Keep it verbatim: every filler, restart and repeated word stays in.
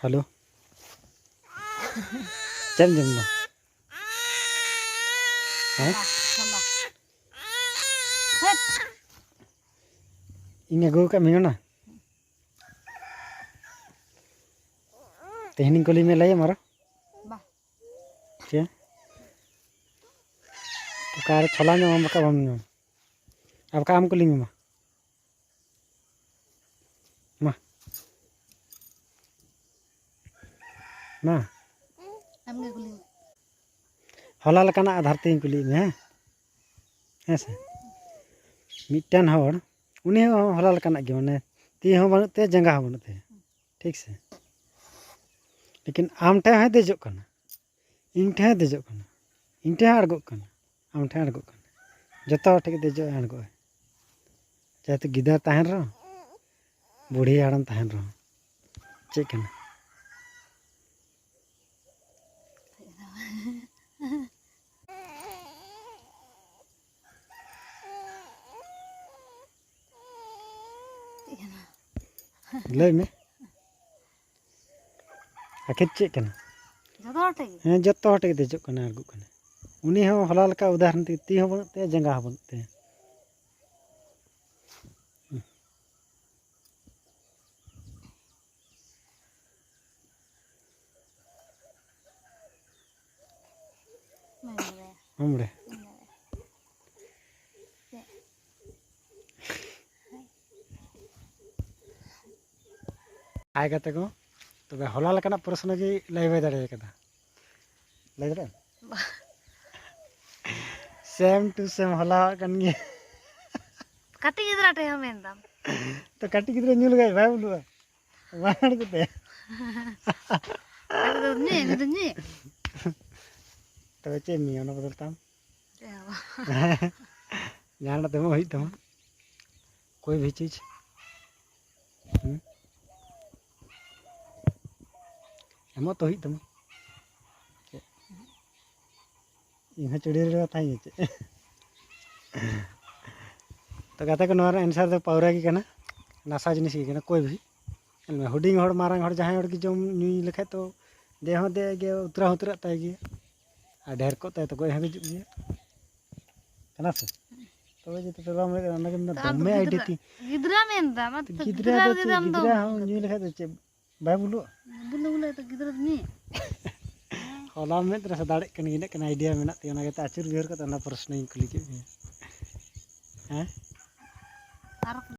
Hello. ᱪᱮᱫ ᱮᱢ ᱡᱚᱢ ᱮᱫᱟ? ᱦᱮᱸ? ᱦᱚᱞᱟ᱾ ᱦᱮᱴ᱾ ᱤᱧ ᱟᱹᱜᱩ ᱟᱠᱟᱫ ᱢᱮᱭᱟ ᱚᱱᱟ? ᱛᱮᱦᱮᱧᱤᱧ ᱠᱩᱞᱤ ᱢᱮᱭᱟ, ᱞᱟᱹᱭ ᱟᱢ ᱟᱨᱚ? ᱵᱟ᱾ ᱪᱮᱫ? ᱚᱠᱟᱨᱮ ᱪᱷᱚᱞᱟ ᱧᱟᱢᱟᱢ, ᱵᱟᱠᱷᱟᱡ ᱵᱟᱢ ᱧᱟᱢᱟ᱾ ᱟᱨ ᱵᱟᱠᱷᱟᱡ ᱟᱢ ᱠᱩᱞᱤ ᱢᱮ ᱢᱟ᱾ ᱢᱟ᱾ ᱢᱟ᱾ ᱟᱢᱜᱮ ᱠᱩᱞᱤ ᱢᱮ᱾ ᱦᱚᱞᱟ ᱞᱮᱠᱟᱱᱟᱜ ᱟᱫᱷᱟᱨ ᱛᱮᱧ ᱠᱩᱞᱤᱭᱮᱫ ᱢᱮᱭᱟ, ᱦᱮᱸ? ᱦᱮᱸ ᱥᱮ? ᱢᱤᱫᱴᱮᱱ ᱦᱚᱲ, ᱩᱱᱤ ᱦᱚᱸ ᱦᱚᱞᱟ ᱞᱮᱠᱟᱱᱟᱜ ᱜᱮ, ᱢᱟᱱᱮ, ᱛᱤ ᱦᱚᱸ ᱵᱟᱹᱱᱩᱜ ᱛᱟᱭᱟ, ᱡᱟᱸᱜᱟ ᱦᱚᱸ ᱵᱟᱹᱱᱩᱜ ᱛᱟᱭᱟ, ᱴᱷᱤᱠ ᱥᱮ? ᱞᱮᱠᱤᱱ ᱟᱢ ᱴᱷᱮᱱ ᱦᱚᱸᱭ ᱫᱮᱡᱚᱜ ᱠᱟᱱᱟ, ᱤᱧ ᱴᱷᱮᱱ ᱦᱚᱸᱭ ᱫᱮᱡᱚᱜ ᱠᱟᱱᱟ, ᱤᱧ ᱴᱷᱮᱱ ᱦᱚᱸ ᱟᱬᱜᱚᱜ ᱠᱟᱱᱟ, ᱟᱢ ᱴᱷᱮᱱ ᱟᱬᱜᱚᱜ ᱠᱟᱱᱟ, ᱡᱚᱛᱚ ᱦᱚᱲ ᱴᱷᱮᱱ ᱜᱮ ᱫᱮᱡᱚᱜ ᱟᱭ, ᱟᱬᱜᱚᱜ ᱟᱭ᱾ ᱪᱟᱦᱮ ᱛᱚ ᱜᱤᱫᱟᱹᱨ ᱛᱟᱦᱮᱱ ᱨᱮᱦᱚᱸ, ᱵᱩᱲᱦᱤ ᱦᱟᱲᱟᱢ ᱛᱟᱦᱮᱱ ᱨᱮᱦᱚᱸ, ᱪᱮᱫ ᱠᱟᱱᱟ? ᱞᱟᱹᱭ ᱢᱮ᱾ ᱟᱹᱠᱷᱤᱨ ᱪᱮᱫ ᱠᱟᱱᱟ? ᱡᱚᱛᱚ ᱦᱚᱲ ᱴᱷᱮᱱ ᱜᱮ? ᱦᱮᱸ, ᱡᱚᱛᱚ ᱦᱚᱲ ᱴᱷᱮᱱ ᱜᱮ ᱫᱮᱡᱚᱜ ᱠᱟᱱᱟ, ᱟᱬᱜᱚᱜ ᱠᱟᱱᱟ᱾ ᱩᱱᱤ ᱦᱚᱸ ᱦᱚᱞᱟ ᱞᱮᱠᱟ ᱩᱫᱟᱦᱚᱨᱚᱱ ᱛᱮᱜᱮ, ᱛᱤ ᱦᱚᱸ ᱵᱟᱹᱱᱩᱜ ᱛᱟᱭᱟ, ᱡᱟᱸᱜᱟ ᱦᱚᱸ ᱵᱟᱹᱱᱩᱜ ᱛᱟᱭᱟ᱾ ᱵᱟᱹᱧ ᱵᱟᱲᱟᱭᱟ᱾ ᱵᱟᱢ ᱵᱟᱲᱟᱭᱟ? ᱵᱟᱹᱧ ᱵᱟᱲᱟᱭᱟ᱾ ᱪᱮᱫ? ᱦᱟᱭ ᱜᱟᱛᱮ ᱠᱚ, ᱛᱚᱵᱮ ᱦᱚᱞᱟ ᱞᱮᱠᱟᱱᱟᱜ ᱯᱨᱚᱥᱱᱚ ᱜᱮ ᱞᱟᱹᱭ ᱵᱟᱭ ᱫᱟᱲᱮ ᱠᱟᱫᱟ᱾ ᱞᱟᱹᱭ ᱫᱟᱲᱮᱭᱟᱜᱼᱟ? ᱵᱟ᱾ Same to same ᱦᱚᱞᱟᱣᱟᱜ ᱠᱟᱱ ᱜᱮᱭᱟ᱾ ᱠᱟᱹᱴᱤᱡ ᱜᱤᱫᱽᱨᱟᱹ ᱴᱷᱮᱱ ᱦᱚᱸ ᱢᱮᱱ ᱫᱟᱢ᱾ ᱛᱚ ᱠᱟᱹᱴᱤᱡ ᱜᱤᱫᱽᱨᱟᱹ ᱧᱩ ᱞᱮᱠᱷᱟᱡ ᱵᱟᱭ ᱵᱩᱞᱩᱜᱼᱟ? ᱵᱟᱝ ᱠᱟᱛᱮ᱾ ᱠᱟᱹᱴᱤᱡ ᱫᱚ ᱧᱩᱭᱟ, ᱩᱱᱤ ᱫᱚ ᱧᱩᱭᱟ᱾ ᱛᱚᱵᱮ ᱪᱮᱫ ᱮᱢ ᱧᱩᱭᱟ ᱚᱱᱟ ᱵᱚᱫᱚᱞ ᱛᱟᱢ? ᱪᱮᱫ ᱦᱚᱸ ᱵᱟᱝ᱾ ᱡᱟᱦᱟᱱᱟᱜ ᱛᱮ ᱮᱢᱚᱜ ᱦᱩᱭᱩᱜ ᱛᱟᱢᱟ᱾ ᱠᱳᱭ ᱵᱷᱤ ᱪᱤᱡᱽ᱾ ᱦᱩᱸ? ᱮᱢᱚᱜ ᱛᱚ ᱦᱩᱭᱩᱜ ᱛᱟᱢᱟ᱾ ᱤᱧ ᱦᱚᱸ ᱪᱩᱲᱤ ᱨᱮ ᱠᱟᱛᱷᱟᱧ ᱪᱮᱫ᱾ ᱛᱚ ᱜᱟᱛᱮ ᱠᱚ, ᱱᱚᱣᱟ ᱨᱮᱱᱟᱜ answer ᱫᱚ ᱯᱟᱣᱨᱟ ᱜᱮ ᱠᱟᱱᱟ, ᱱᱟᱥᱟ ᱡᱤᱱᱤᱥ ᱜᱮ ᱠᱟᱱᱟ, ᱠᱳᱭ ᱵᱷᱤ᱾ ᱦᱩᱰᱤᱧ ᱦᱚᱲ ᱢᱟᱨᱟᱝ ᱦᱚᱲ ᱡᱟᱦᱟᱸᱭ ᱦᱚᱲ ᱜᱮ ᱡᱚᱢ ᱧᱩᱭ ᱞᱮᱠᱷᱟᱡ ᱛᱚ ᱫᱮ ᱦᱚᱸ ᱫᱮ ᱜᱮ ᱩᱛᱨᱟ ᱩᱛᱨᱟᱜ ᱛᱟᱭ ᱜᱮᱭᱟ, ᱟᱨ ᱰᱷᱮᱨ ᱠᱚᱜ ᱛᱟᱭ ᱛᱚ ᱜᱚᱡ ᱦᱚᱸ ᱜᱩᱡᱩᱜ ᱜᱮᱭᱟ᱾ ᱠᱟᱱᱟ ᱥᱮ? ᱛᱚᱵᱮ ᱡᱮ ᱴᱳᱴᱟᱞ ᱵᱟᱢ ᱞᱟᱹᱭ ᱫᱟᱲᱮᱭᱟᱜᱼᱟ, ᱚᱱᱟ ᱜᱮ ᱢᱮᱱᱫᱟ ᱛᱚ ᱟᱢ ᱫᱚ ᱫᱚᱢᱮ ᱟᱭᱰᱤᱭᱟ ᱜᱤᱫᱽᱨᱟᱹ, ᱛᱤᱧ᱾ ᱜᱤᱫᱽᱨᱟᱹ ᱢᱮᱱᱫᱟ, ᱢᱟ ᱛᱚ ᱜᱤᱫᱽᱨᱟᱹ ᱜᱤᱫᱽᱨᱟᱹ ᱫᱚ ᱡᱩᱫᱤ ᱪᱮᱫ, ᱟᱢ ᱫᱚ ᱜᱤᱫᱽᱨᱟᱹ ᱦᱚᱸ ᱧᱩᱭ ᱞᱮᱠᱷᱟᱡ ᱫᱚ ᱪᱮᱫ ᱵᱟᱭ ᱵᱩᱞᱩᱜᱼᱟ? ᱵᱩᱞᱩ ᱵᱩᱞᱩ ᱛᱚ ᱜᱤᱫᱽᱨᱟᱹ ᱫᱚ ᱧᱩᱭᱟ᱾ ᱦᱚᱞᱟ ᱢᱮᱫ ᱨᱮ ᱥᱮ ᱫᱟᱲᱮᱜ ᱠᱟᱱ ᱜᱮ, ᱤᱱᱟᱹᱜ ᱠᱟᱱᱟ ᱟᱭᱰᱤᱭᱟ ᱢᱮᱱᱟᱜ ᱛᱤᱧᱟᱹ, ᱚᱱᱟ ᱜᱮᱛᱚ ᱟᱹᱪᱩᱨ ᱵᱤᱦᱩᱨ ᱠᱟᱛᱮ ᱚᱱᱟ ᱯᱨᱚᱥᱱᱚᱧ ᱠᱩᱞᱤ ᱠᱮᱫ ᱢᱮᱭᱟ᱾ ᱦᱮᱸ? ᱟᱨ